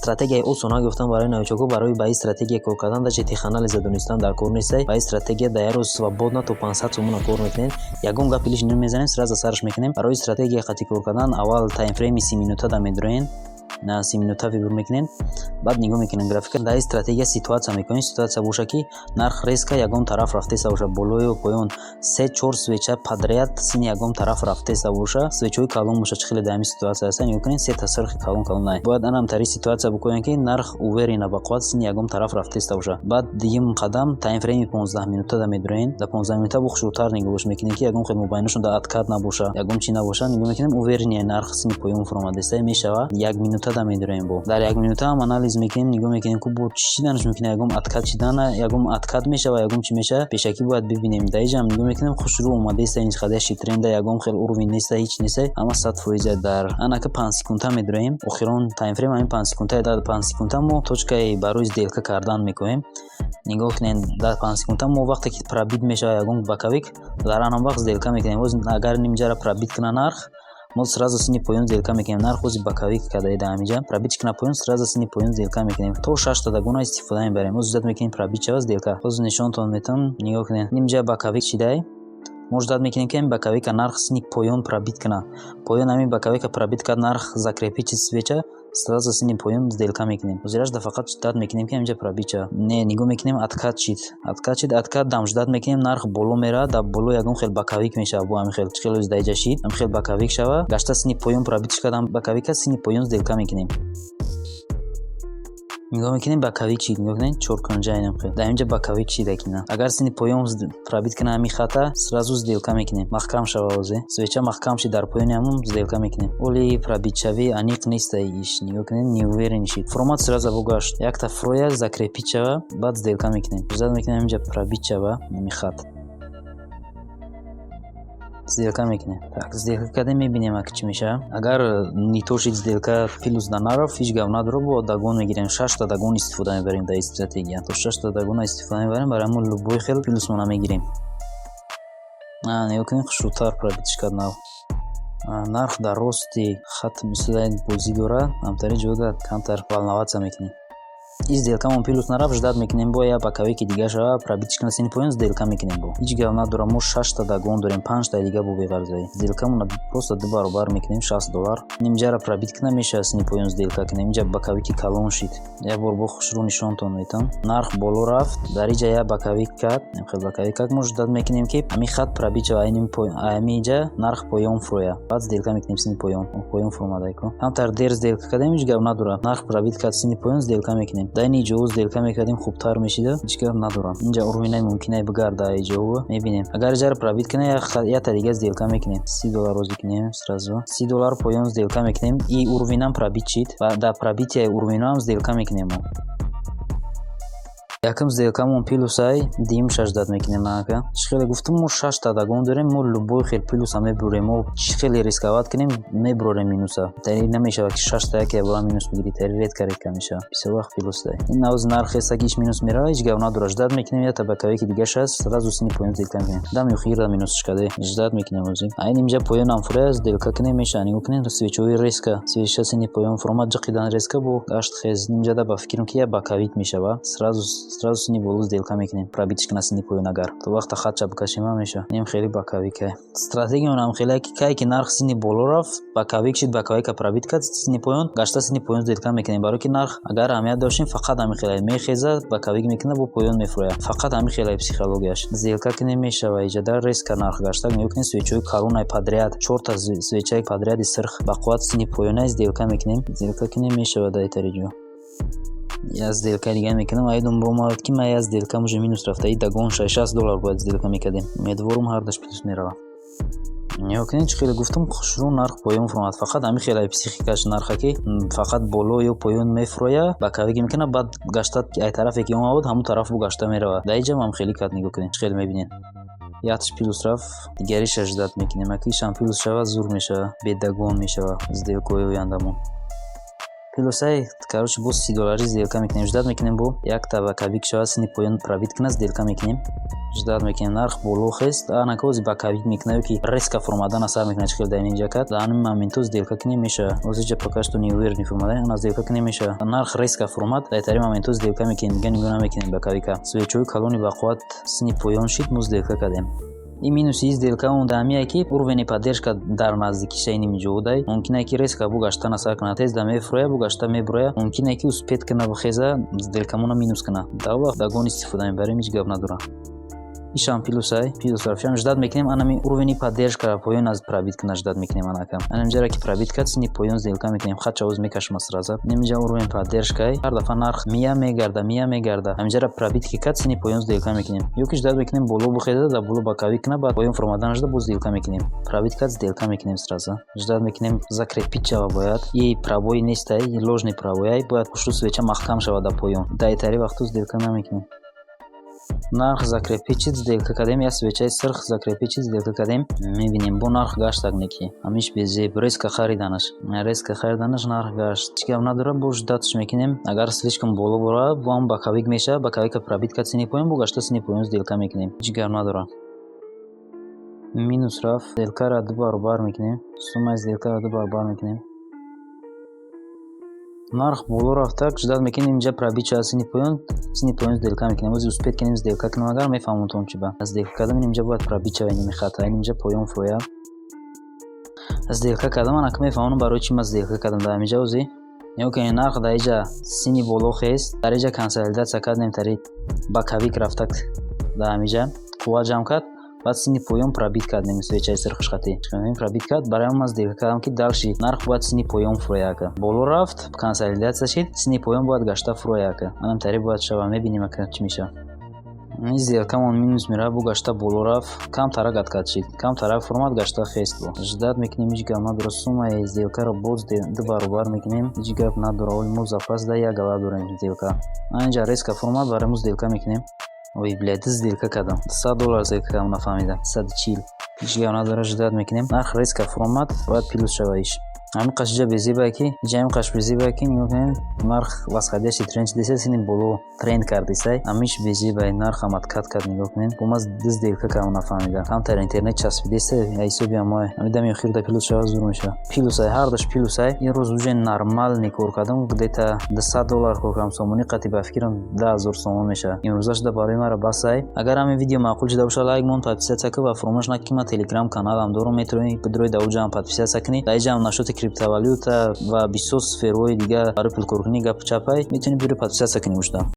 Стратегияи осона гуфтам барои новичок ҳо. Барои ба ин стратегия кор кардан даже теханализа донистан дар кор нестай. Ба ин стратегия дар як рӯз свободно то 500 сомона кор мекунед. Ягон гапи лишний намезанем, сразу сарш мекунем. Барои стратегия қати кор кардан аввал таймфрейми 30 минута да медуроен, на 30 минута выбор мекунем, баъд нигоҳ мекунем графика. Дар ин стратегия ситуация мекунем, ситуация боша, ки нарх резко ягон тараф рафтеста боша, боло ё поён, се чор свеча подряд сини ягон тараф рафтеста боша, свеча ҳои калон боша. Чӣ хеле дар ҳамин ситуация ҳаста, нигоҳ кунед, сета сирхи калон калон най. Бояд анамтари ситуация бикунем, ки нарх уверенно, ба қувват сини ягон тараф рафтеста боша. Баъд дуюм қадам, таймфрейми 15 минута да медуроем. Дар 15 минута бо хушрӯтар нигоҳ мекунем, ки ягон хел мобайнашон дар откат набоша, ягон чӣ набоша. Нигоҳ мекунем, уверенно нарх сини поён фуромадеста мешава. Як минута да медуроем. Бо дар як минута ҳам анализ мекунем, нигоҳ мекунем, ку бо чӣ шиданаш мумкин, ягон откат шидана, ягон откат мешава, ягон чӣ мешава, пешакӣ бояд бибинем. Дар инҷа ҳам нигоҳ мекунем, хушрӯ омадеста, нисходящий тренда, ягон хел уровень неста, ҳеҷ неста, ҳама 100%. Дар анака 5 секунда медуроем, охирон таймфрейм ҳамин 5 секунда. Дар 5 секунда мо точка и барои сделка кардан мекунем. Нигоҳ кунед, дар 5 секунда мо вақте ки пробить мешава ягон боковик, дар анон вақт сделка мекунем. Боз агар нимҷара пробить куна нарх, мо сразу сини поён сделка мекунем. Нарх ози боковик карда дар ҳаминҷа, пробить куна поён, сразу сини поён сделка мекунем. То шашта догона истифода мебарем. Боз ждать мекунем, пробить шава сделка. Боз нишонтон метавон, нигоҳ кунед, нимҷа боковик шидай. Мо ждать мекунем, ки ҳамин боковика нарх сини поён пробить куна. Поён ҳамин боковика пробить кард нарх, закрепить свеча, сразу сини поён сделка мекунем. Ҳозирашда фақат ждать мекунем, ки ҳаминҷа пробить шава. Не, нигоҳ мекунем, откат шид, откат шид. Откат дам ждать мекунем, нарх боло меравад, дар боло ягон хел боковик мешава. Бо ҳамин хел, чӣ хел ози дар инҷа шид, ҳамин хел боковик шава, гашта сини поён пробить кардам боковика, сини поён сделка мекунем. Нигоҳ мекунем, боковик шид. Нигоҳ кунед, чоркунҷа инам хел дар инҷа боковик шида кина. Агар сини поён пробить кунад ҳамин хата, сразу сделка мекунем. Маҳкам шава, озе свеча маҳкам шид, дар поёни ҳамон сделка мекунем. Оли пробить шавӣ аниқ неста иш, нигоҳ кунед, неуверен шид, фуромад, сразу бугашт, якта фроя закрепить шава, баъд сделка мекунем. Ждать мекунем, ҳаминҷа пробить шава ҳамин хат, сделка мекунем. Так, сделка кардем, мебинем, ак чӣ мешавад. Агар не то шид, сделка плюс да нарафт, ҳеҷ гап надорад, бо догон мегирем. Шашта догон истифода мебарем дар стратегия, то шашта догона истифода мебарем, барои ҳамон любой хел плюс мона мегирем. Нигоҳ кунед, хушрӯтар пробить ш кард нав. Нарх дар рости хат истода бозӣ дорад, ҳамтари ҷода камтар волноваться мекунем. И сделка мон плюс нарафт, ждать мекунем, бо як боковики дига шава, пробить кунад сини поён, сделка мекунем. Бо ҳеҷ гап надорад, мо шашта догон дорем, панҷта дига бо беғарзаӣ сделка мона просто ду баробар мекунем, 60 доллар. Нимҷара пробить кунад, мешавад сини поён сделка кунем. Инҷа боковики калон шид. Як бор бо хушрӯ нишонтон метавам. Нарх боло рафт, дар инҷа як боковик кард, хел боковик кард. Мо ждать мекунем, ки ҳамин хат пробить шава, ҳамин инҷа нарх поён фурояд, баъд сделка мекунем сини поён. Поён фуромада ку, камтар дер сделка кардем, ҳеҷ гап надорад. Нарх пробить кард сини поён, сделка мекунем. Дар ини ҷо сделка мекардем, хубтар мешида, ҳеҷ гап надорам. Инҷа уровень ай мумкинай бигарда, иҷо мебинем. Агар иҷаро пробить кунад, якта дига сделка мекунем, 30 доллар розӣ кунем, сразу 30 доллар поён сделка мекунем. И уровень ам пробить шид ва дар пробития и уровень ам сделка мекунем мо. Якум сделка мон плюс ай, дуюмша ждать мекунем. Ака, чӣ хеле гуфтум, мо шашта догон дорем, мо любой хел плюса мебурем. Мо чӣ хеле рисковать кунем, мебурорем минуса. Тари намешавад, ки шашта яке бора минус бигирӣ, тари редко редко мешавад, бисёр вақт плюс дай. Ин навоз нарх эста, ки иш минус мерава, ҳеҷ гап надорад. Ждать мекунем, якта боковики дигаша аст, сразу сини поён сделка мекунем. Дами охирра минусш каде, ждать мекунем. Ози айн инҷа поёнам фурая, сделка кунем, мешавад. Нигоҳ кунем, свеча ҳои резко, свеча сини поён фуромад, ҷиқидан резко, бо гашт хез. Инҷада ба фикрам, ки як боковик мешава, сразу сразу сини боло сделка мекунем, пробить ш кунад сини поён. Агар то вақта хатша бикашем, мешавад. Нем хеле боковика стратегияонам хеле, ки кае ки нарх сини боло рафт, боковик шид, боковика пробить кард сини поён, гашта сини поён сделка мекунем. Барои ки нарх агар аҳамият доштем, фақат ҳамин хеле мехезад, боковик мекунад, бо поён мефурояд, фақат ҳамин хеле психологияш. Сделка кунем, мешава. Иҷада резко нарх гашта, нигоҳ кунед, свеча ҳои калонай подряд, чорта свеча и подряд и сирх ба қувват сини поёнай, сделка мекунем. Сделка кунем, мешавад. Дар итари ҷо як сделка дига мекунам. Айдум бомавад, ки ман як сделка уже минус рафта, и догон ша 60 доллар бояд сделка мекардем. Умедворум, ҳардаш плюс мерава. Нигоҳ кунед, чӣ хеле гуфтум, хушрӯ нарх поён фуромад. Фақат ҳамин хеле психикаш нарха, ки фақат боло ё поён мефурояд, боковик мекунад, баъд гашта ай тарафе ки омад, ҳамун тараф бу гашта меравад. Дар инҷа ҳам хеле кард. Нигоҳ кунед, чӣ хеле мебинед, якташ плюс рафт, дигариша ждать мекунем. Аки ишам плюс шавад, зур мешавад, бе догон мешавад сделка ҳои ояндамон. Плюсай, короче, боз 30 доллари сделка мекунем. Ждать мекунем, бо якта боковик шавад, сини поён пробить кунад, сделка мекунем. Ждать мекунем, нарх боло хест, анака ози боковик мекунад ё ки резко фуромадан сар мекунад, чӣ хел дар инҷа кард. Дар ҳамин моменту сделка кунем, мешавад. Оз иҷа пока что неуверенный фуромада, ана сделка кунем, мешавад. Нарх резко фуромад, дар тари моменту сделка мекунем, дига нигоҳ намекунем боковика. Свечои калони бақувват сини поён шид, мо сделка кардем. Ин минуси сделкаон дар ҳамие, ки уровени поддержка дар наздикиша иними ҷоудай. Мумкине, ки резко бу гаштана сар кунад, тез да мефуроя, бу гашта мебуроя. Мумкине, ки успеть куна, бихеза, сделкамона минус куна. Дар вақт догон истифода мебарем, ҳеҷ гап надорад. Ишам плюсай, плюс рафшам. Ждать мекунем, анами уровени поддержка поён аз пробить куна, ждать мекунем. Анака анамиҷара ки пробить кард, сини поён сделка мекунем. Хатча оз мекашам сразу. Инамиҷа уровень поддержкай. Ҳар дафъа нарх мия мегарда, мия мегарда. Ҳамиҷара пробить ки кард, сини поён сделка мекунем. Ё ки ждать мекунем, боло бихеза, дар боло боковик куна, баъд поён фуромадан шуда, боз сделка мекунем. Пробить кард, сделка мекунем сразу. Ждать мекунем, закрепить шава бояд. И пробой нестай, ложный пробой, бояд пушту свеча маҳкам шавад дар поён. Дар итари вақту сделка намекунем. Нарх закрепить шид, сделка кардем. Як свечаи сирх закрепить шид, сделка кардем. Мебинем, бо нарх гаштак неки ҳамиш безеб, резко хариданаш, резко хариданаш, нарх гашт, ҳеҷ гап надорад. Бо ждатьш мекунем. Агар слишком боло бурад, бо ҳам боковик мешавад. Боковика пробить кард, сини поён бо гашта, сини поён сделка мекунем, ҳеҷ гап надорад. Минус рафт, сделкаро ду баробар мекунем, суммаи сделкаро ду баробар мекунем. Нарх боло рафта, ждать мекунем, инҷа пробить шавад сини поён, сини поён сделка мекунем. Ози успеть кунем, сделка кунем, агар мефаҳмонтон чи ба сделка кардам. Инҷа бояд пробить шава иними хата, инҷа поён фурояд. Сделка кардам, анака мефаҳмонам, барои чӣ ман сделка кардам дар ҳаминҷа. Ози нигоҳ кунед, нарх дар иҷа сини боло хест, дар иҷа консолидатсия кардем, тари боковик рафта, дар ҳаминҷа қувват ҷамъ кард, баъд сини поён пробить кардем. Свечаи сирхушхатӣ пробить кард, барои ҳамин ман сделка кардам, ки дальше нарх бояд сини поён фурояд. Боло рафт, консолидатсия шид, сини поён бояд гашта фурояд. Анам тари бояд шава, мебинем, ака чӣ мешавад. Ин сделкамон минус меравад. Бу гашта боло рафт, камтарак откат шид, камтарак фуромад, гашта хест. Бо ждать мекунем, ҳеҷ гап надорад. Суммаи сделкаро боз ду баробар мекунем, ҳеҷ гап надорад. Оли мо запас да як гала дорем сделка. Анинҷа резко фуромад, барои мо сделка мекунем. Ой, блядь, сделка кардам, 100 доллар сделка кардам, нафаҳмидам, 140. Ҳеҷ гап надорад, ждать мекунем. Нарх резко фуромад, бояд плюс шава иш. Ҳамин қаш иҷа безебае, ки иҷа ҳамин қаш безебае, ки нигоҳ кунем, нарх восходящий тренд шидеса, сини боло тренд кардисай. Ҳамиш безебае, нархам откат кард, нигоҳ кунем. Бо ман ду сделка кардам, нафаҳмидам. Камтар интернет часпидеса, ҳисоби ҳамое. Ҳамин дами охир да плюс шава, зур мешавад. Плюсай, ҳардаш плюсай. Ин рӯз уже нормальный кор кардам, где-то 200 доллар кор кардам. Сомонӣ қати, ба фикрам, 10 000 сомон мешавад. Имрӯза шуда барои мара басай. Агар ҳамин видео маъқул шуда бошад, лайк мон, подписаться кун ва фаромӯш накун, ки ман телеграм каналам дорам. Метавонӣ бидрои, дар оҷаам подписаться кунӣ. Дар иҷаам нашоти криптовалюта ва бисёр сфераҳои дигар барои пулкоркунӣ гапу чапай. Метавонӣ биёри, подписаться кунӣ ушда.